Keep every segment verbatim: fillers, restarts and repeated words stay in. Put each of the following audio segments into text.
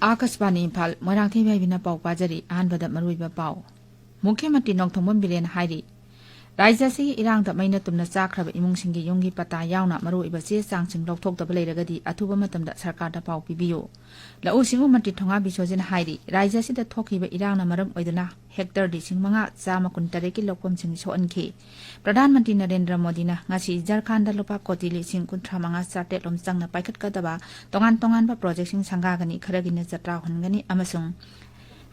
ꯑꯥꯀꯥꯁꯕꯥꯅꯤ ꯏꯝꯐꯥꯜ, ꯃꯣꯏꯔꯥꯡꯊꯦꯝ ꯍꯥꯏꯕꯤꯅ ꯄꯥꯎ ꯄꯥꯖꯔꯤ꯫ ꯑꯍꯥꯟꯕꯗ ꯃꯔꯨꯑꯣꯏꯕ ꯄꯥꯎ꯫ ꯃꯨꯈ꯭ꯌ ꯃꯟꯇ꯭ꯔꯤ ꯅꯣꯡꯊꯣꯝꯕꯝ ꯕꯤꯔꯦꯟꯅ ꯍꯥꯏꯔꯤ, ꯔꯥꯖ꯭ꯌ ꯑꯁꯤꯒꯤ ꯏꯔꯥꯡꯗ ꯃꯩꯅ ꯇꯨꯝꯅ ꯆꯥꯛꯈ꯭ꯔꯕ ꯏꯃꯨꯡꯁꯤꯡꯒꯤ ꯌꯨꯝꯒꯤ ꯄꯇꯥ ꯌꯥꯎꯅ ꯃꯔꯨꯑꯣꯏꯕ ꯆꯦ ꯆꯥꯡꯁꯤꯡ ꯂꯧꯊꯣꯛꯇꯕ ꯂꯩꯔꯒꯗꯤ ꯑꯊꯨꯕ ꯃꯇꯝꯗ ꯁꯔꯀꯥꯔꯗ ꯄꯥꯎ ꯄꯤꯕꯤꯌꯨ꯫ ꯂꯧꯎ ꯁꯤꯡꯎ ꯃꯟꯇ꯭ꯔꯤ ꯊꯣꯉꯥ ꯕꯤꯁ꯭ꯋꯖꯤꯠꯅ ꯍꯥꯏꯔꯤ, ꯔꯥꯖ꯭ꯌ ꯑꯁꯤꯗ ꯊꯣꯛꯈꯤꯕ ꯏꯔꯥꯡꯅ ꯃꯔꯝ ꯑꯣꯏꯗꯨꯅ ꯍꯦꯛꯇꯔ ꯂꯤꯁꯤꯡ ꯃꯉꯥ ꯆꯥꯝꯃ ꯀꯨꯟ ꯇꯔꯦꯠꯀꯤ ꯂꯧꯐꯝꯁꯤꯡ ꯁꯣꯛꯍꯟꯈꯤ꯫ ꯄ꯭ꯔꯙꯥꯟ ꯃꯟꯇ꯭ꯔꯤ ꯅꯔꯦꯟꯗ꯭ꯔ ꯃꯣꯗꯤꯅ ꯉꯁꯤ ꯖꯔꯈꯥꯟꯗ ꯂꯨꯄꯥ ꯀꯣꯇꯤ ꯂꯤꯁꯤꯡ ꯀꯨꯟꯊ꯭ꯔꯥ ꯃꯉꯥ ꯆꯥꯇ꯭ꯔꯦꯠ ꯂꯣꯝ ꯆꯪꯅ ꯄꯥꯏꯈꯠꯀꯗꯕ ꯇꯣꯉꯥꯟ ꯇꯣꯉꯥꯟꯕ ꯄ꯭ꯔꯣꯖꯦꯛꯁꯤꯡ ꯁꯪꯒꯥꯒꯅꯤ, ꯈꯔꯒꯤꯅ ꯖꯇ꯭ꯔꯥ ꯍꯨꯟꯒꯅꯤ ꯑꯃꯁꯨꯡ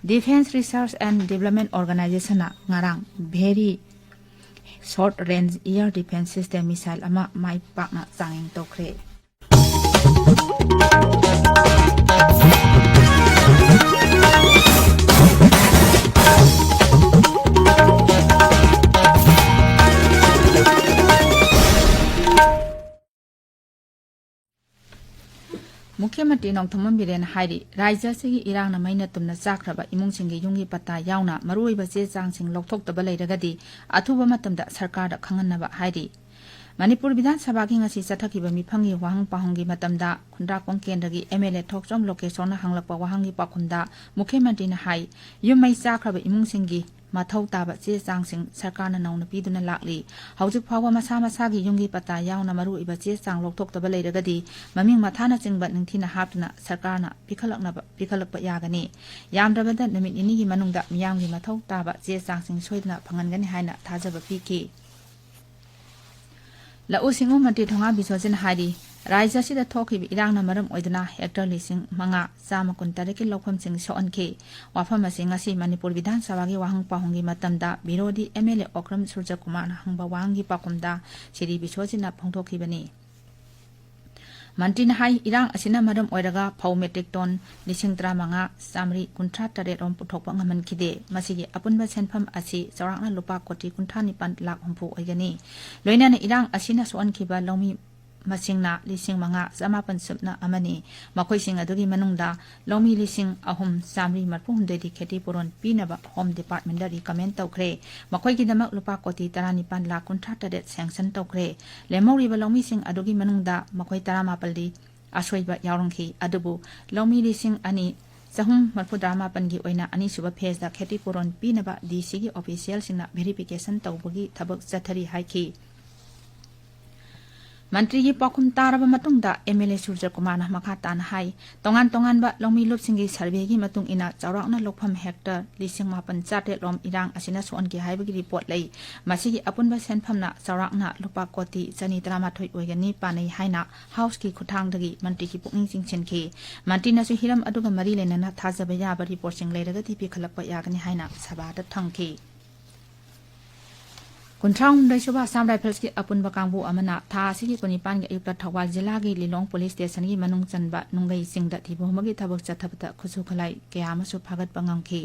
Defence Research and Development Organizationꯅ ꯉꯔꯥꯡ Very Short Range Air Defence System missile ꯑꯃ ꯃꯥꯏ ꯄꯥꯛꯅ ꯆꯥꯡꯌꯦꯡ ꯇꯧꯈ꯭ꯔꯦ꯫ ꯃꯨꯈ꯭ꯌ ꯃꯟꯇ꯭ꯔꯤ ꯅꯣꯡꯊꯣꯝꯕꯝ ꯕꯤꯔꯦꯟꯅ ꯍꯥꯏꯔꯤ, ꯔꯥꯖ꯭ꯌ ꯑꯁꯤꯒꯤ ꯏꯔꯥꯡꯅ ꯃꯩꯅ ꯇꯨꯝꯅ ꯆꯥꯛꯈ꯭ꯔꯕ ꯏꯃꯨꯡꯁꯤꯡꯒꯤ ꯌꯨꯝꯒꯤ ꯄꯇꯥ ꯌꯥꯎꯅ ꯃꯔꯨꯑꯣꯏꯕ ꯆꯦ ꯆꯥꯡꯁꯤꯡ ꯂꯧꯊꯣꯛꯇꯕ ꯂꯩꯔꯒꯗꯤ ꯑꯊꯨꯕ ꯃꯇꯝꯗ ꯁꯔꯀꯥꯔꯗ ꯈꯪꯍꯟꯅꯕ ꯍꯥꯏꯔꯤ꯫ ꯃꯅꯤꯄꯨꯔ ꯕꯤꯙꯥꯟ ꯁꯚꯥꯒꯤ ꯉꯁꯤ ꯆꯠꯊꯈꯤꯕ ꯃꯤꯐꯝꯒꯤ ꯋꯥꯍꯪ ꯄꯥꯎꯍꯪꯒꯤ ꯃꯇꯝꯗ ꯈꯨꯟꯗ꯭ꯔꯥꯛꯄꯝ ꯀꯦꯟꯗ꯭ꯔꯒꯤ ꯑꯦꯝ ꯑꯦꯜ ꯑꯦ ꯊꯣꯛꯆꯣꯝ ꯂꯣꯀꯦꯁꯣꯔꯅ ꯍꯪꯂꯛꯄ ꯋꯥꯍꯪꯒꯤ ꯄꯥꯎꯈꯨꯝꯗ ꯃꯨꯈ꯭ꯌ ꯃꯟꯇ꯭ꯔꯤꯅ ꯍꯥꯏ, ꯌꯨꯝ ꯃꯩ ꯆꯥꯛꯈ꯭ꯔꯕ ꯏꯃꯨꯡꯁꯤꯡꯒꯤ ꯃꯊꯧ ꯇꯥꯕ ꯆꯦ ꯆꯥꯡꯁꯤꯡ ꯁꯔꯀꯥꯔꯅ ꯅꯧꯅ ꯄꯤꯗꯨꯅ ꯂꯥꯛꯂꯤ꯫ ꯍꯧꯖꯤꯛ ꯐꯥꯎꯕ ꯃꯁꯥ ꯃꯁꯥꯒꯤ ꯌꯨꯝꯒꯤ ꯄꯇꯥ ꯌꯥꯎꯅ ꯃꯔꯨꯑꯣꯏꯕ ꯆꯦ ꯆꯥꯡ ꯂꯧꯊꯣꯛꯇꯕ ꯂꯩꯔꯒꯗꯤ ꯃꯃꯤꯡ ꯃꯊꯥꯅꯆꯤꯡꯕ ꯅꯤꯡꯊꯤꯅ ꯍꯥꯞꯇꯨꯅ ꯁꯔꯀꯥꯔꯅ ꯄꯤꯈꯠꯂꯛꯅꯕ, ꯄꯤꯈꯠꯂꯛꯄ ꯌꯥꯒꯅꯤ꯫ ꯌꯥꯝꯗ꯭ꯔꯕꯗ ꯅꯨꯃꯤꯠ ꯅꯤꯅꯤꯒꯤ ꯃꯅꯨꯡꯗ ꯃꯤꯌꯥꯝꯒꯤ ꯃꯊꯧ ꯇꯥꯕ ꯆꯦ ꯆꯥꯡꯁꯤꯡ ꯁꯣꯏꯗꯅ ꯐꯪꯍꯟꯒꯅꯤ ꯍꯥꯏꯅ ꯊꯥꯖꯕ ꯄꯤꯈꯤ꯫ ꯂꯧꯎ ꯁꯤꯡꯎ ꯃꯟꯇ꯭ꯔꯤ ꯊꯣꯉꯥ ꯕꯤꯁ꯭ꯋꯖꯤꯠꯅ ꯍꯥꯏꯔꯤ, ꯔꯥꯖ꯭ꯌ ꯑꯁꯤꯗ ꯊꯣꯛꯈꯤꯕ ꯏꯔꯥꯡꯅ ꯃꯔꯝ ꯑꯣꯏꯗꯨꯅ ꯍꯦꯛꯇꯔ ꯂꯤꯁꯤꯡ ꯃꯉꯥ ꯆꯥꯝꯃ ꯀꯨꯟ ꯇꯔꯦꯠꯀꯤ ꯂꯧꯐꯝꯁꯤꯡ ꯁꯣꯛꯍꯟꯈꯤ꯫ ꯋꯥꯐꯝ ꯑꯁꯤ ꯉꯁꯤ ꯃꯅꯤꯄꯨꯔ ꯕꯤꯙꯥꯟ ꯁꯚꯥꯒꯤ ꯋꯥꯍꯪ ꯄꯥꯎꯍꯪꯒꯤ ꯃꯇꯝꯗ ꯕꯤꯔꯣꯙꯤ ꯑꯦꯝ ꯑꯦꯜ ꯑꯦ ꯑꯣꯀ꯭ꯔꯝ ꯁꯨꯔꯖꯀꯨꯃꯥꯔꯅ ꯍꯪꯕ ꯋꯥꯍꯪꯒꯤ ꯄꯥꯎꯈꯨꯝꯗ ꯁꯤꯔꯤ ꯕꯤꯁ꯭ꯋꯖꯤꯠꯅ ꯐꯣꯡꯗꯣꯛꯈꯤꯕꯅꯤ꯫ ꯃꯟꯇ꯭ꯔꯤꯅ ꯍꯥꯏ, ꯏꯔꯥꯡ ꯑꯁꯤꯅ ꯃꯔꯝ ꯑꯣꯏꯔꯒ ꯐꯧ ꯃꯦꯇ꯭ꯔꯤꯛ ꯇꯣꯟ ꯂꯤꯁꯤꯡ ꯇꯔꯥꯃꯉꯥ ꯆꯥꯃꯔꯤ ꯀꯨꯟꯊ꯭ꯔꯥ ꯇꯔꯦꯠ ꯔꯣꯝ ꯄꯨꯊꯣꯛꯄ ꯉꯝꯍꯟꯈꯤꯗꯦ꯫ ꯃꯁꯤꯒꯤ ꯑꯄꯨꯟꯕ ꯁꯦꯟꯐꯝ ꯑꯁꯤ ꯆꯥꯎꯔꯥꯛꯅ ꯂꯨꯄꯥ ꯀꯣꯇꯤ ꯀꯨꯟꯊ꯭ꯔꯥ ꯅꯤꯄꯥꯟ ꯂꯥꯈ ꯍꯨꯝꯐꯨ ꯑꯣꯏꯒꯅꯤ꯫ ꯂꯣꯏꯅꯅ ꯏꯔꯥꯡ ꯑꯁꯤꯅ ꯁꯣꯛꯍꯟꯈꯤꯕ ꯂꯧꯃꯤ ꯃꯁꯤꯡꯅ ꯂꯤꯁꯤꯡ ꯃꯉꯥ ꯆꯃꯥꯄꯟ ꯁꯨꯞꯅ ꯑꯃꯅꯤ꯫ ꯃꯈꯣꯏꯁꯤꯡ ꯑꯗꯨꯒꯤ ꯃꯅꯨꯡꯗ ꯂꯧꯃꯤ ꯂꯤꯁꯤꯡ ꯑꯍꯨꯝ ꯆꯥꯃꯔꯤ ꯃꯔꯤꯐꯨ ꯍꯨꯝꯗꯣꯏꯗꯤ ꯈꯦꯇꯤ ꯄꯨꯔꯣꯟ ꯄꯤꯅꯕ ꯍꯣꯝ ꯗꯤꯄꯥꯔꯠꯃꯦꯟꯗ ꯔꯤꯀꯃꯦꯟ ꯇꯧꯈ꯭ꯔꯦ꯫ ꯃꯈꯣꯏꯒꯤꯗꯃꯛ ꯂꯨꯄꯥ ꯀꯣꯇꯤ ꯇꯔꯥꯅꯤꯄꯥꯟ ꯂꯥꯈ ꯀꯨꯟꯊ꯭ꯔꯥ ꯇꯔꯦꯠ ꯁꯦꯡꯁꯟ ꯇꯧꯈ꯭ꯔꯦ꯫ ꯂꯦꯝꯍꯧꯔꯤꯕ ꯂꯧꯃꯤꯁꯤꯡ ꯑꯗꯨꯒꯤ ꯃꯅꯨꯡꯗ ꯃꯈꯣꯏ ꯇꯔꯥꯃꯥꯄꯜꯗꯤ ꯑꯁꯣꯏꯕ ꯌꯥꯎꯔꯝꯈꯤ꯫ ꯑꯗꯨꯕꯨ ꯂꯧꯃꯤ ꯂꯤꯁꯤꯡ ꯑꯅꯤ ꯆꯍꯨꯝ ꯃꯔꯤꯐꯨꯇꯔꯥ ꯃꯥꯄꯟꯒꯤ ꯑꯣꯏꯅ ꯑꯅꯤꯁꯨꯕ ꯐꯦꯖꯗ ꯈꯦꯇꯤ ꯄꯨꯔꯣꯟ ꯄꯤꯅꯕ ꯗꯤ ꯁꯤꯒꯤ ꯑꯣꯐꯤꯁꯤꯌꯦꯜꯁꯤꯡꯅ ꯚꯦꯔꯤꯐꯤꯀꯦꯁꯟ ꯇꯧꯕꯒꯤ ꯊꯕꯛ ꯆꯠꯊꯔꯤ ꯍꯥꯏꯈꯤ꯫ ꯃꯟꯇ꯭ꯔꯤꯒꯤ ꯄꯥꯎꯈꯨꯝ ꯇꯥꯔꯕ ꯃꯇꯨꯡꯗ ꯑꯦꯝ ꯑꯦꯜ ꯑꯦ ꯁꯨꯔꯖꯀꯨꯃꯥꯔꯅ ꯃꯈꯥ ꯇꯥꯅ ꯍꯥꯏ, ꯇꯣꯉꯥꯟ ꯇꯣꯉꯥꯟꯕ ꯂꯧꯃꯤ ꯂꯨꯞꯁꯤꯡꯒꯤ ꯁꯔꯚꯦꯒꯤ ꯃꯇꯨꯡ ꯏꯟꯅ ꯆꯥꯎꯔꯥꯛꯅ ꯂꯧꯐꯝ ꯍꯦꯛꯇꯔ ꯂꯤꯁꯤꯡ ꯃꯥꯄꯟ ꯆꯥꯇ꯭ꯔꯦꯠ ꯂꯣꯝ ꯏꯔꯥꯡ ꯑꯁꯤꯅ ꯁꯣꯛꯍꯟꯈꯤ ꯍꯥꯏꯕꯒꯤ ꯔꯤꯄꯣꯔꯠ ꯂꯩ꯫ ꯃꯁꯤꯒꯤ ꯑꯄꯨꯟꯕ ꯁꯦꯟꯐꯝꯅ ꯆꯥꯎꯔꯥꯛꯅ ꯂꯨꯄꯥ ꯀꯣꯇꯤ ꯆꯅꯤ ꯇꯔꯥꯃꯥꯊꯣꯏ ꯑꯣꯏꯒꯅꯤ ꯄꯥꯅꯩ ꯍꯥꯏꯅ ꯍꯥꯎꯁꯀꯤ ꯈꯨꯠꯊꯥꯡꯗꯒꯤ ꯃꯟꯇ꯭ꯔꯤꯒꯤ ꯄꯨꯛꯅꯤꯡ ꯆꯤꯡꯁꯤꯟꯈꯤ꯫ ꯃꯟꯇ꯭ꯔꯤꯅꯁꯨ ꯍꯤꯔꯝ ꯑꯗꯨꯒ ꯃꯔꯤ ꯂꯩꯅꯅ ꯊꯥꯖꯕ ꯌꯥꯕ ꯔꯤꯄꯣꯔꯠꯁꯤꯡ ꯂꯩꯔꯒꯗꯤ ꯄꯤꯈꯠꯂꯛꯄ ꯌꯥꯒꯅꯤ ꯍꯥꯏꯅ ꯁꯚꯥꯗ ꯊꯝꯈꯤ꯫ ꯀꯨꯟꯊ꯭ꯔꯥꯍꯨꯝꯗꯣꯏ ꯁꯨꯕ ꯑꯁꯥꯝ ꯔꯥꯏꯐꯜꯁꯀꯤ ꯑꯄꯨꯟꯕ ꯀꯥꯡꯕꯨ ꯑꯃꯅ ꯊꯥ ꯑꯁꯤꯒꯤ ꯀꯨꯟꯅꯤꯄꯥꯟꯒꯤ ꯑꯌꯨꯛꯇ ꯊꯧꯕꯥꯜ ꯖꯤꯂꯥꯒꯤ ꯂꯤꯂꯣꯡ ꯄꯨꯂꯤꯁ ꯁ꯭ꯇꯦꯁꯟꯒꯤ ꯃꯅꯨꯡ ꯆꯟꯕ ꯅꯨꯡꯒꯩ ꯆꯤꯡꯗ ꯊꯤꯕ ꯍꯨꯝꯕꯒꯤ ꯊꯕꯛ ꯆꯠꯊꯕꯗ ꯈꯨꯠꯁꯨ ꯈꯨꯠꯂꯥꯏ ꯀꯌꯥ ꯑꯃꯁꯨ ꯐꯥꯒꯠꯄ ꯉꯝꯈꯤ꯫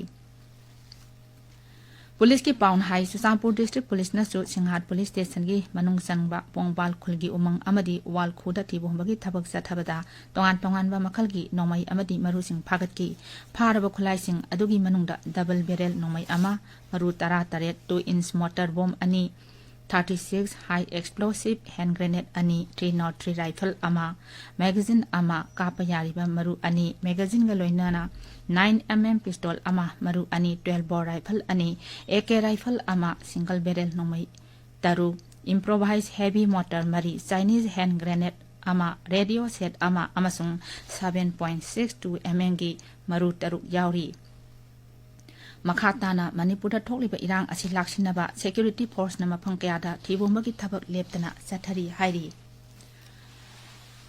ꯄꯨꯂꯤꯁꯀꯤ ꯄꯥꯎꯅ ꯍꯥꯏ, ꯆꯨꯔꯆꯥꯟꯄꯨꯔ ꯗꯤꯁꯇ꯭ꯔꯤꯛ ꯄꯨꯂꯤꯁꯅꯁꯨ ꯁꯤꯡꯍꯥꯠ ꯄꯨꯂꯤꯁ ꯁ꯭ꯇꯦꯁꯟꯒꯤ ꯃꯅꯨꯡ ꯆꯟꯕ ꯄꯣꯡꯕꯥꯜ ꯈꯨꯜꯒꯤ ꯎꯃꯪ ꯑꯃꯗꯤ ꯋꯥꯜꯈꯨꯗ ꯊꯤꯕ ꯍꯨꯝꯕꯒꯤ ꯊꯕꯛ ꯆꯠꯊꯕꯗ ꯇꯣꯉꯥꯟ ꯇꯣꯉꯥꯟꯕ ꯃꯈꯜꯒꯤ ꯅꯣꯡꯃꯩ ꯑꯃꯗꯤ ꯃꯔꯨꯁꯤꯡ ꯐꯥꯒꯠꯈꯤ꯫ ꯐꯥꯔꯕ ꯈꯨꯠꯂꯥꯏꯁꯤꯡ ꯑꯗꯨꯒꯤ ꯃꯅꯨꯡꯗ ꯗꯕꯜ ꯕꯦꯔꯦꯜ ꯅꯣꯡꯃꯩ ꯑꯃ, ꯃꯔꯨ ꯇꯔꯥ ꯇꯔꯦꯠ, ꯇꯨ ꯏꯟꯆ ꯃꯣꯔꯇꯔ ꯕꯣꯝ ꯑꯅꯤ, ꯊꯥꯔꯇꯤ ꯁꯤꯛꯁ ꯍꯥꯏ ꯑꯦꯛꯁꯄ꯭ꯂꯣꯁꯤꯚ ꯍꯦꯟ ꯒ꯭ꯔꯦꯅꯦꯗ ꯑꯅꯤ, ꯊ꯭ꯔꯤ ꯅꯣꯠ ꯊ꯭ꯔꯤ ꯔꯥꯏꯐꯜ ꯑꯃ, ꯃꯦꯒꯥꯖꯤꯟ ꯑꯃ, ꯀꯥꯞꯄ ꯌꯥꯔꯤꯕ ꯃꯔꯨ ꯑꯅꯤ, ꯃꯦꯒꯥꯖꯤꯟꯒ ꯂꯣꯏꯅꯅ ꯅꯥꯏꯟ ꯑꯦꯝ ꯑꯦꯝ ꯄꯤꯁꯇꯣꯜ ꯑꯃ, ꯃꯔꯨ ꯑꯅꯤ, ꯇ꯭ꯋꯦꯜꯚ ꯕꯣꯔ ꯔꯥꯏꯐꯜ ꯑꯅꯤ, ꯑꯦ ꯀꯦ ꯔꯥꯏꯐꯜ ꯑꯃ, ꯁꯤꯡꯒꯜ ꯕꯦꯔꯦꯜ ꯅꯣꯡꯃꯩ ꯇꯔꯨꯛ, ꯏꯝꯄ꯭ꯔꯣꯚꯥꯏꯖ ꯍꯦꯚꯤ ꯃꯣꯔꯇꯔ ꯃꯔꯤ, ꯆꯥꯏꯅꯤꯖ ꯍꯦꯟ ꯒ꯭ꯔꯦꯅꯦꯗ ꯑꯃ, ꯔꯦꯗꯤꯑꯣ ꯁꯦꯠ ꯑꯃ ꯑꯃꯁꯨꯡ seven point six two M ꯑꯦꯝꯒꯤ ꯃꯔꯨ ꯇꯔꯨꯛ ꯌꯥꯎꯔꯤ꯫ ꯃꯈꯥ ꯇꯥꯅ ꯃꯅꯤꯄꯨꯔꯗ ꯊꯣꯛꯂꯤꯕ ꯏꯔꯥꯡ ꯑꯁꯤ ꯂꯥꯛꯁꯤꯟꯅꯕ ꯁꯦꯀ꯭ꯌꯨꯔꯤꯇꯤ ꯐꯣꯔꯁꯅ ꯃꯐꯝ ꯀꯌꯥꯗ ꯊꯤꯕ ꯍꯨꯝꯕꯒꯤ ꯊꯕꯛ ꯂꯦꯞꯇꯅ ꯆꯠꯊꯔꯤ ꯍꯥꯏꯔꯤ꯫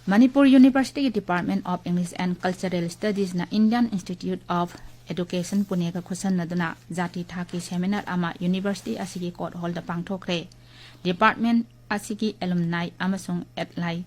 ꯃꯅꯤꯄꯨꯔ ꯌꯨꯅꯤꯚꯔꯁꯤꯇꯤꯒꯤ Department of English and Cultural Studiesꯅ Indian Institute of Education ꯄꯨꯅꯦꯒ ꯈꯨꯠꯁꯝꯅꯗꯨꯅ ꯖꯥꯇꯤ ꯊꯥꯛꯀꯤ ꯁꯦꯃꯤꯅꯥꯔ ꯑꯃ ꯌꯨꯅꯤꯚꯔꯁꯤꯇꯤ ꯑꯁꯤꯒꯤ ꯀꯣꯔꯠ ꯍꯣꯜꯗ ꯄꯥꯡꯊꯣꯛꯈ꯭ꯔꯦ꯫ ꯗꯤꯄꯥꯔꯠꯃꯦꯟꯠ ꯑꯁꯤꯒꯤ ꯑꯦꯂꯨꯝꯅꯥꯏ ꯑꯃꯁꯨꯡ ꯑꯦꯠꯂꯥꯏ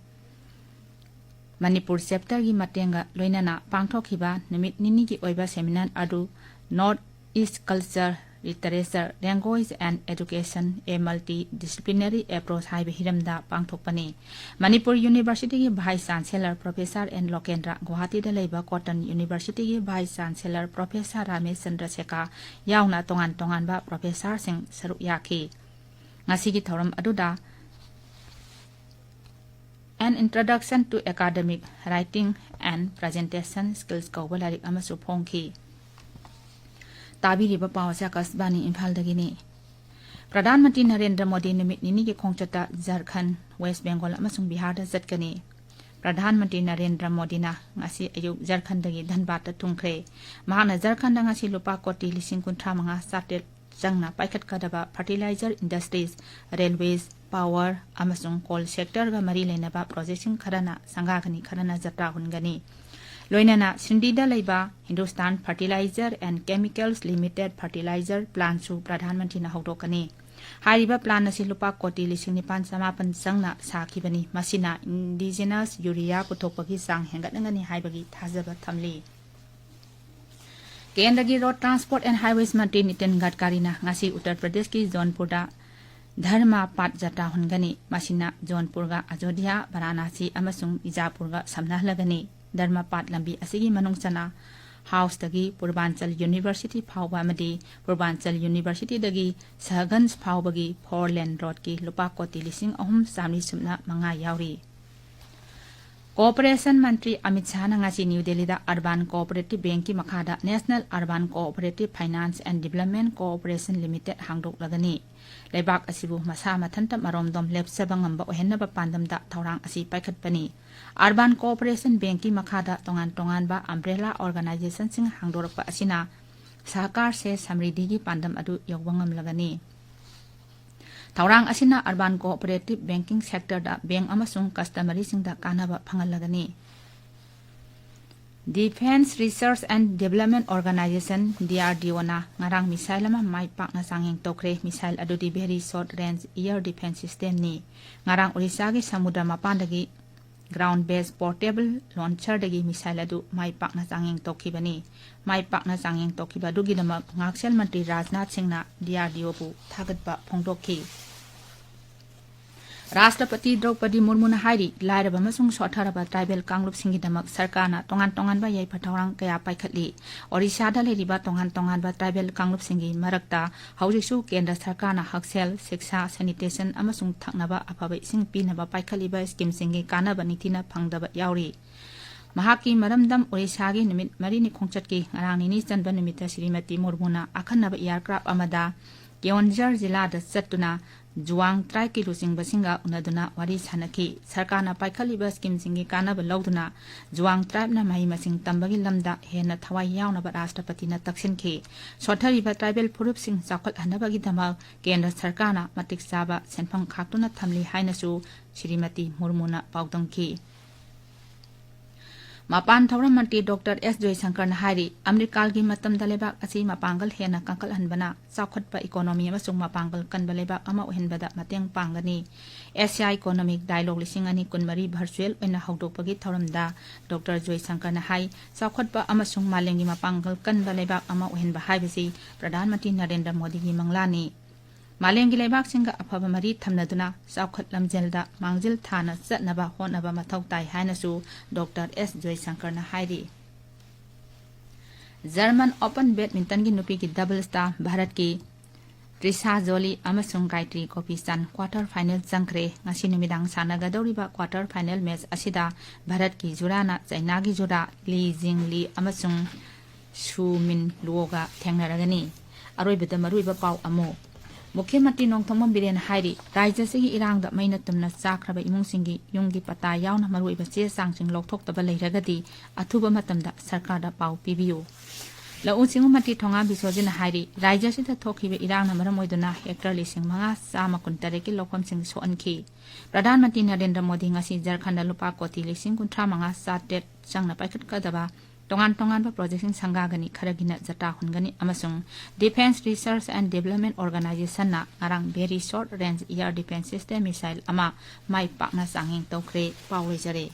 ꯃꯅꯤꯄꯨꯔ ꯆꯦꯞꯇꯔꯒꯤ ꯃꯇꯦꯡꯒ ꯂꯣꯏꯅꯅ ꯄꯥꯡꯊꯣꯛꯈꯤꯕ ꯅꯨꯃꯤꯠ ꯅꯤꯅꯤꯒꯤ ꯑꯣꯏꯕ ꯁꯦꯃꯤꯅꯥꯔ ꯑꯗꯨ North East Culture, Literature, Language and Education, a Multidisciplinary Approach ꯍꯥꯏꯕ ꯍꯤꯔꯝꯗ ꯄꯥꯡꯊꯣꯛꯄꯅꯤ꯫ ꯃꯅꯤꯄꯨꯔ ꯌꯨꯅꯤꯚꯔꯁꯤꯇꯤꯒꯤ vice chancellor professor N Lokendra, ꯒꯨꯋꯥꯍꯥꯇꯤꯗ ꯂꯩꯕ ꯀꯣꯇꯟ ꯌꯨꯅꯤꯚꯔꯁꯤꯇꯤꯒꯤ vice chancellor professor Ramesh Chandra Seka ꯌꯥꯎꯅ ꯇꯣꯉꯥꯟ ꯇꯣꯉꯥꯟꯕ ꯄ꯭ꯔꯣꯐꯦꯁꯔꯁꯤꯡ ꯁꯔꯨꯛ ꯌꯥꯈꯤ꯫ ꯉꯁꯤꯒꯤ ꯊꯧꯔꯝ ꯑꯗꯨꯗ An Introduction to Academic Writing and Presentation Skills ꯀꯧꯕ ꯂꯥꯏꯔꯤꯛ ꯑꯃꯁꯨ ꯐꯣꯡꯈꯤ꯫ ꯇꯥꯕꯤꯔꯤꯕ ꯄꯥꯎ ꯑꯁꯤ ꯑꯀꯥꯁꯕꯥꯅꯤ ꯏꯝꯐꯥꯜꯗꯒꯤꯅꯤ꯫ ꯄ꯭ꯔꯙꯥꯟ ꯃꯟꯇ꯭ꯔꯤ ꯅꯔꯦꯟꯗ꯭ꯔ ꯃꯣꯗꯤ ꯅꯨꯃꯤꯠ ꯅꯤꯅꯤꯒꯤ ꯈꯣꯡꯆꯠꯇ ꯖꯔꯈꯟ, ꯋꯦꯁ ꯕꯦꯡꯒꯣꯜ ꯑꯃꯁꯨꯡ ꯕꯤꯍꯥꯔꯗ ꯆꯠꯀꯅꯤ꯫ ꯄ꯭ꯔꯙꯥꯟ ꯃꯟꯇ꯭ꯔꯤ ꯅꯔꯦꯟꯗ꯭ꯔ ꯃꯣꯗꯤꯅ ꯉꯁꯤ ꯑꯌꯨꯛ ꯖꯔꯈꯟꯗꯒꯤ ꯙꯟꯕꯥꯗꯇ ꯊꯨꯡꯈ꯭ꯔꯦ꯫ ꯃꯍꯥꯛꯅ ꯖꯔꯈꯟꯗ ꯉꯁꯤ ꯂꯨꯄꯥ ꯀꯣꯇꯤ ꯂꯤꯁꯤꯡ ꯀꯨꯟꯊ꯭ꯔꯥ ꯃꯉꯥ ꯆꯥꯇ꯭ꯔꯦꯠ ꯆꯪꯅ ꯄꯥꯏꯈꯠꯀꯗꯕ fertilizer industries, railways, power ꯑꯃꯁꯨꯡ coal sectorꯒ ꯃꯔꯤ ꯂꯩꯅꯕ projectꯁꯤꯡ ꯈꯔꯅ ꯁꯪꯒꯥꯒꯅꯤ, ꯈꯔꯅ ꯖꯇ꯭ꯔꯥ ꯍꯨꯟꯒꯅꯤ꯫ ꯂꯣꯏꯅꯅ ꯁꯤꯟꯗꯤꯗ ꯂꯩꯕ Hindustan Fertilizer and Chemicals Limited fertilizer plantꯁꯨ ꯄ꯭ꯔꯙꯥꯟ ꯃꯟꯇ꯭ꯔꯤꯅ ꯍꯧꯗꯣꯛꯀꯅꯤ꯫ ꯍꯥꯏꯔꯤꯕ plant ꯑꯁꯤ ꯂꯨꯄꯥ ꯀꯣꯇꯤ ꯂꯤꯁꯤꯡ ꯅꯤꯄꯥꯟ ꯆꯃꯥꯄꯟ ꯆꯪꯅ ꯁꯥꯈꯤꯕꯅꯤ꯫ ꯃꯁꯤꯅ indigenous urea ꯄꯨꯊꯣꯛꯄꯒꯤ ꯆꯥꯡ ꯍꯦꯟꯒꯠꯍꯟꯒꯅꯤ ꯍꯥꯏꯕꯒꯤ ꯊꯥꯖꯕ ꯊꯝꯂꯤ꯫ ꯀꯦꯟꯗ꯭ꯔꯒꯤ Road Transport and Highways ꯃꯟꯇ꯭ꯔꯤ ꯅꯤꯇꯤꯟ ꯒꯗꯀꯥꯔꯤꯅ ꯉꯁꯤ ꯎꯠꯇꯔ ꯄ꯭ꯔꯗꯦꯁꯀꯤ ꯖꯣꯟꯄꯨꯔꯗ ꯙꯔꯃ ꯄꯥꯠ ꯖꯇ꯭ꯔꯥ ꯍꯨꯟꯒꯅꯤ꯫ ꯃꯁꯤꯅ ꯖꯣꯟꯄꯨꯔꯒ ꯑꯖꯣꯙ꯭ꯌꯥ, ꯚꯥꯔꯥꯅꯥꯁꯤ ꯑꯃꯁꯨꯡ ꯕꯤꯖꯥꯄꯨꯔꯒ ꯁꯝꯅꯍꯜꯂꯒꯅꯤ꯫ ꯙꯔꯃ ꯄꯥꯠ ꯂꯝꯕꯤ ꯑꯁꯤꯒꯤ ꯃꯅꯨꯡ ꯆꯟꯅ ꯍꯥꯎꯁꯇꯒꯤ ꯄꯨꯔꯕꯥꯟꯆꯜ ꯌꯨꯅꯤꯚꯔꯁꯤꯇꯤ ꯐꯥꯎꯕ ꯑꯃꯗꯤ ꯄꯨꯔꯕꯥꯟꯆꯜ ꯌꯨꯅꯤꯚꯔꯁꯤꯇꯤꯗꯒꯤ ꯁꯍꯒꯟꯖ ꯐꯥꯎꯕꯒꯤ four lane roadꯀꯤ ꯂꯨꯄꯥ ꯀꯣꯇꯤ ꯂꯤꯁꯤꯡ ꯑꯍꯨꯝ ꯆꯥꯃꯔꯤ ꯁꯨꯞꯅ ꯃꯉꯥ ꯌꯥꯎꯔꯤ꯫ Cooperation ꯃꯟꯇ꯭ꯔꯤ ꯑꯃꯤꯠ ꯁꯥꯍꯅ ꯉꯁꯤ ꯅ꯭ꯌꯨ ꯗꯦꯜꯂꯤꯗ Urban Cooperative Bankꯀꯤ ꯃꯈꯥꯗ National Urban Cooperative Finance and Development Corporation Limited ꯍꯥꯡꯗꯣꯛꯂꯒꯅꯤ꯫ ꯂꯩꯕꯥꯛ ꯑꯁꯤꯕꯨ ꯃꯁꯥ ꯃꯊꯟꯇ ꯃꯔꯣꯝꯗꯣꯝ ꯂꯦꯞꯆꯕ ꯉꯝꯕ ꯑꯣꯏꯍꯟꯅꯕ ꯄꯥꯟꯗꯝꯗ ꯊꯧꯔꯥꯡ ꯑꯁꯤ ꯄꯥꯏꯈꯠꯄꯅꯤ꯫ Urban Cooperation Bankꯀꯤ ꯃꯈꯥꯗ ꯇꯣꯉꯥꯟ ꯇꯣꯉꯥꯟꯕ umbrella organizationꯁꯤꯡ ꯍꯥꯡꯗꯣꯔꯛꯄ ꯑꯁꯤꯅ ꯁꯍꯀꯥꯔ ꯁꯦ ꯁꯃ꯭ꯔꯤꯗꯤꯒꯤ ꯄꯥꯟꯗꯝ ꯑꯗꯨ ꯌꯧꯕ ꯉꯝꯂꯒꯅꯤ꯫ ꯊꯧꯔꯥꯡ ꯑꯁꯤꯅ urban cooperative banking sectorꯗ bank ꯑꯃꯁꯨꯡ customersꯁꯤꯡꯗ ꯀꯥꯟꯅꯕ ꯐꯪꯍꯜꯂꯒꯅꯤ꯫ Defence Research and Development Organisation, DRDOꯅ ꯉꯔꯥꯡ missile ꯑꯃ ꯃꯥꯏ ꯄꯥꯛꯅ ꯆꯥꯡꯌꯦꯡ ꯇꯧꯈ꯭ꯔꯦ꯫ Missile ꯑꯗꯨꯗꯤ very short range air defence systemꯅꯤ꯫ ꯉꯔꯥꯡ ꯑꯣꯔꯤꯁꯥꯒꯤ ꯁꯃꯨꯗ꯭ꯔ ꯃꯄꯥꯟꯗꯒꯤ ground based portable launcherꯗꯒꯤ missile ꯑꯗꯨ ꯃꯥꯏ ꯄꯥꯛꯅ ꯆꯥꯡꯌꯦꯡ ꯇꯧꯈꯤꯕꯅꯤ꯫ ꯃꯥꯏ ꯄꯥꯛꯅ ꯆꯥꯡꯌꯦꯡ ꯇꯧꯈꯤꯕ ꯑꯗꯨꯒꯤꯗꯃꯛ ꯉꯥꯛꯁꯦꯜ ꯃꯟꯇ꯭ꯔꯤ ꯔꯥꯖꯅꯥꯊ ꯁꯤꯡꯅ DRDOꯕꯨ ꯊꯥꯒꯠꯄ ꯐꯣꯡꯗꯣꯛꯈꯤ꯫ ꯔꯥꯁꯇ꯭ꯔꯄꯇꯤ ꯗ꯭ꯔꯧꯄꯗꯤ ꯃꯨꯔꯃꯨꯅ ꯍꯥꯏꯔꯤ, ꯂꯥꯏꯔꯕ ꯑꯃꯁꯨꯡ ꯁꯣꯠꯊꯔꯕ ꯇ꯭ꯔꯥꯏꯕꯦꯜ ꯀꯥꯡꯂꯨꯞꯁꯤꯡꯒꯤꯗꯃꯛ ꯁꯔꯀꯥꯔꯅ ꯇꯣꯉꯥꯟ ꯇꯣꯉꯥꯟꯕ ꯌꯥꯏꯐ ꯊꯧꯔꯥꯡ ꯀꯌꯥ ꯄꯥꯏꯈꯠꯂꯤ꯫ ꯑꯣꯔꯤꯁꯥꯗ ꯂꯩꯔꯤꯕ ꯇꯣꯉꯥꯟ ꯇꯣꯉꯥꯟꯕ ꯇ꯭ꯔꯥꯏꯕꯦꯜ ꯀꯥꯡꯂꯨꯞꯁꯤꯡꯒꯤ ꯃꯔꯛꯇ ꯍꯧꯖꯤꯛꯁꯨ ꯀꯦꯟꯗ꯭ꯔ ꯁꯔꯀꯥꯔꯅ ꯍꯛꯁꯦꯜ, ꯁꯤꯛꯁꯥ, ꯁꯦꯅꯤꯇꯦꯁꯟ ꯑꯃꯁꯨꯡ ꯊꯛꯅꯕ ꯑꯐꯕ ꯏꯁꯤꯡ ꯄꯤꯅꯕ ꯄꯥꯏꯈꯠꯂꯤꯕ ꯁ꯭ꯀꯤꯝꯁꯤꯡꯒꯤ ꯀꯥꯟꯅꯕ ꯅꯤꯡꯊꯤꯅ ꯐꯪꯗꯕ ꯌꯥꯎꯔꯤ꯫ ꯃꯍꯥꯛꯀꯤ ꯃꯔꯝꯗꯝ ꯑꯣꯔꯤꯁꯥꯒꯤ ꯅꯨꯃꯤꯠ ꯃꯔꯤꯅꯤ ꯈꯣꯡꯆꯠꯀꯤ ꯉꯔꯥꯡ ꯅꯤꯅꯤ ꯆꯟꯕ ꯅꯨꯃꯤꯠꯇ ꯁ꯭ꯔꯤꯃꯇꯤ ꯃꯨꯔꯃꯨꯅ ꯑꯈꯟꯅꯕ ꯑꯦꯌꯔꯀ꯭ꯔꯥꯐ ꯑꯃꯗ ꯀꯤꯑꯣꯟꯖꯔ ꯖꯤꯂꯥꯗ ꯆꯠꯇꯨꯅ ꯖꯨꯋꯥꯡ ꯇ꯭ꯔꯥꯏꯕꯀꯤ ꯂꯨꯆꯤꯡꯕꯁꯤꯡꯒ ꯎꯅꯗꯨꯅ ꯋꯥꯔꯤ ꯁꯥꯅꯈꯤ꯫ ꯁꯔꯀꯥꯔꯅ ꯄꯥꯏꯈꯠꯂꯤꯕ ꯁ꯭ꯀꯤꯝꯁꯤꯡꯒꯤ ꯀꯥꯟꯅꯕ ꯂꯧꯗꯨꯅ ꯖꯨꯋꯥꯡ ꯇ꯭ꯔꯥꯏꯕꯅ ꯃꯍꯩ ꯃꯁꯤꯡ ꯇꯝꯕꯒꯤ ꯂꯝꯗ ꯍꯦꯟꯅ ꯊꯋꯥꯏ ꯌꯥꯎꯅꯕ ꯔꯥꯁꯇ꯭ꯔꯄꯇꯤꯅ ꯇꯛꯁꯤꯟꯈꯤ꯫ ꯁꯣꯠꯊꯔꯤꯕ ꯇ꯭ꯔꯥꯏꯕꯦꯜ ꯐꯨꯔꯨꯞꯁꯤꯡ ꯆꯥꯎꯈꯠꯍꯟꯅꯕꯒꯤꯗꯃꯛ ꯀꯦꯟꯗ꯭ꯔ ꯁꯔꯀꯥꯔꯅ ꯃꯇꯤꯛ ꯆꯥꯕ ꯁꯦꯟꯐꯝ ꯈꯥꯛꯇꯨꯅ ꯊꯝꯂꯤ ꯍꯥꯏꯅꯁꯨ ꯁ꯭ꯔꯤꯃꯇꯤ ꯃꯨꯔꯃꯨꯅ ꯄꯥꯎꯗꯝꯈꯤ꯫ ꯃꯄꯥꯟ ꯊꯧꯔꯝ ꯃꯟꯇ꯭ꯔꯤ ꯗꯣꯛꯇꯔ ꯑꯦꯁ ꯖꯣꯏꯁꯪꯀꯔꯅ ꯍꯥꯏꯔꯤ, ꯑꯃꯦꯔꯤꯀꯥꯒꯤ ꯃꯇꯝꯗ ꯂꯩꯕꯥꯛ ꯑꯁꯤ ꯃꯄꯥꯡꯒꯜ ꯍꯦꯟꯅ ꯀꯟꯈꯠꯍꯟꯕꯅ ꯆꯥꯎꯈꯠꯄ ꯏꯀꯣꯅꯣꯃꯤ ꯑꯃꯁꯨꯡ ꯃꯄꯥꯡꯒꯜ ꯀꯟꯕ ꯂꯩꯕꯥꯛ ꯑꯃ ꯑꯣꯏꯍꯟꯕꯗ ꯃꯇꯦꯡ ꯄꯥꯡꯒꯅꯤ꯫ ꯑꯦꯁꯤꯌꯥ ꯏꯀꯣꯅꯣꯃꯤꯛ ꯗꯥꯏꯂꯣꯒ ꯂꯤꯁꯤꯡ ꯑꯅꯤ ꯀꯨꯟꯃꯔꯤ ꯚꯔꯆꯨꯑꯦꯜ ꯑꯣꯏꯅ ꯍꯧꯗꯣꯛꯄꯒꯤ ꯊꯧꯔꯝꯗ ꯗꯣꯛꯇꯔ ꯖꯣꯏꯁꯪꯀꯔꯅ ꯍꯥꯏ, ꯆꯥꯎꯈꯠꯄ ꯑꯃꯁꯨꯡ ꯃꯥꯂꯦꯝꯒꯤ ꯃꯄꯥꯡꯒꯜ ꯀꯟꯕ ꯂꯩꯕꯥꯛ ꯑꯃ ꯑꯣꯏꯍꯟꯕ ꯍꯥꯏꯕꯁꯤ ꯄ꯭ꯔꯙꯥꯟ ꯃꯟꯇ꯭ꯔꯤ ꯅꯔꯦꯟꯗ꯭ꯔ ꯃꯣꯗꯤꯒꯤ ꯃꯪꯂꯥꯟꯅꯤ꯫ ꯃꯥꯂꯦꯝꯒꯤ ꯂꯩꯕꯥꯛꯁꯤꯡꯒ ꯑꯐꯕ ꯃꯔꯤ ꯊꯝꯅꯗꯨꯅ ꯆꯥꯎꯈꯠ ꯂꯝꯖꯦꯜꯗ ꯃꯥꯡꯖꯤꯜ ꯊꯥꯅ ꯆꯠꯅꯕ ꯍꯣꯠꯅꯕ ꯃꯊꯧ ꯇꯥꯏ ꯍꯥꯏꯅꯁꯨ ꯗꯣꯛꯇꯔ ꯑꯦꯁ ꯖꯣꯏꯁꯪꯀꯔꯅ ꯍꯥꯏꯔꯤ꯫ ꯖꯔꯃꯟ ꯑꯣꯄꯟ ꯕꯦꯗꯃꯤꯟꯇꯟꯒꯤ ꯅꯨꯄꯤꯒꯤ ꯗꯕꯜꯁꯇ ꯚꯥꯔꯠꯀꯤ ꯇ꯭ꯔꯤꯁꯥ ꯖꯣꯂꯤ ꯑꯃꯁꯨꯡ ꯒꯥꯌꯇ꯭ꯔꯤ ꯒꯣꯄꯤꯆꯟ ꯀ꯭ꯋꯥꯇꯔ ꯐꯥꯏꯅꯦꯜ ꯆꯪꯈ꯭ꯔꯦ꯫ ꯉꯁꯤ ꯅꯨꯃꯤꯗꯥꯡ ꯁꯥꯟꯅꯒꯗꯧꯔꯤꯕ ꯀ꯭ꯋꯥꯇꯔ ꯐꯥꯏꯅꯦꯜ ꯃꯦꯆ ꯑꯁꯤꯗ ꯚꯥꯔꯠꯀꯤ ꯖꯨꯔꯥꯅ ꯆꯩꯅꯥꯒꯤ ꯖꯨꯔꯥ ꯂꯤ ꯖꯤꯡꯂꯤ ꯑꯃꯁꯨꯡ ꯁꯨ ꯃꯤꯟ ꯂꯨꯑꯣꯒ ꯊꯦꯡꯅꯔꯒꯅꯤ꯫ ꯑꯔꯣꯏꯕꯗ ꯃꯔꯨꯑꯣꯏꯕ ꯄꯥꯎ ꯑꯃꯨꯛ꯫ ꯃꯨꯈ꯭ꯌ ꯃꯟꯇ꯭ꯔꯤ ꯅꯣꯡꯊꯣꯝꯕꯝ ꯕꯤꯔꯦꯟꯅ ꯍꯥꯏꯔꯤ, ꯔꯥꯖ꯭ꯌ ꯑꯁꯤꯒꯤ ꯏꯔꯥꯡꯗ ꯃꯩꯅ ꯇꯨꯝꯅ ꯆꯥꯛꯈ꯭ꯔꯕ ꯏꯃꯨꯡꯁꯤꯡꯒꯤ ꯌꯨꯝꯒꯤ ꯄꯇꯥ ꯌꯥꯎꯅ ꯃꯔꯨꯑꯣꯏꯕ ꯆꯦ ꯆꯥꯡꯁꯤꯡ ꯂꯧꯊꯣꯛꯇꯕ ꯂꯩꯔꯒꯗꯤ ꯑꯊꯨꯕ ꯃꯇꯝꯗ ꯁꯔꯀꯥꯔꯗ ꯄꯥꯎ ꯄꯤꯕꯤꯌꯨ꯫ ꯂꯧꯎ ꯁꯤꯡꯎ ꯃꯟꯇ꯭ꯔꯤ ꯊꯣꯉꯥ ꯕꯤꯁꯣꯖꯤꯠꯅ ꯍꯥꯏꯔꯤ, ꯔꯥꯖ꯭ꯌ ꯑꯁꯤꯗ ꯊꯣꯛꯈꯤꯕ ꯏꯔꯥꯡꯅ ꯃꯔꯝ ꯑꯣꯏꯗꯨꯅ ꯍꯦꯛꯇꯔ ꯂꯤꯁꯤꯡ ꯃꯉꯥ ꯆꯥꯝꯃ ꯀꯨꯟꯇꯔꯦꯠꯀꯤ ꯂꯧꯐꯝꯁꯤꯡ ꯁꯣꯛꯍꯟꯈꯤ꯫ ꯄ꯭ꯔꯙꯥꯟ ꯃꯟꯇ꯭ꯔꯤ ꯅꯔꯦꯟꯗ꯭ꯔ ꯃꯣꯗꯤ ꯉꯁꯤ ꯖꯔꯈꯟꯗ ꯂꯨꯄꯥ ꯀꯣꯇꯤ ꯂꯤꯁꯤꯡ ꯀꯨꯟꯊ꯭ꯔꯥ ꯃꯉꯥ ꯆꯥꯇ꯭ꯔꯦꯠ ꯆꯪꯅ ꯄꯥꯏꯈꯠꯀꯗꯕ ꯇꯣꯉꯥꯟ ꯇꯣꯉꯥꯟꯕ ꯄ꯭ꯔꯣꯖꯦꯛꯁꯤꯡ ꯁꯪꯒꯥꯒꯅꯤ, ꯈꯔꯒꯤꯅ ꯖꯇꯥ ꯍꯨꯟꯒꯅꯤ ꯑꯃꯁꯨꯡ Defence Research and Development Organizationꯅ ꯉꯔꯥꯡ Very Short Range Air Defence System Missile ꯑꯃ ꯃꯥꯏ ꯄꯥꯛꯅ ꯆꯥꯡꯌꯦꯡ ꯇꯧꯈ꯭ꯔꯦ꯫ ꯄꯥꯎ ꯂꯣꯏꯖꯔꯦ꯫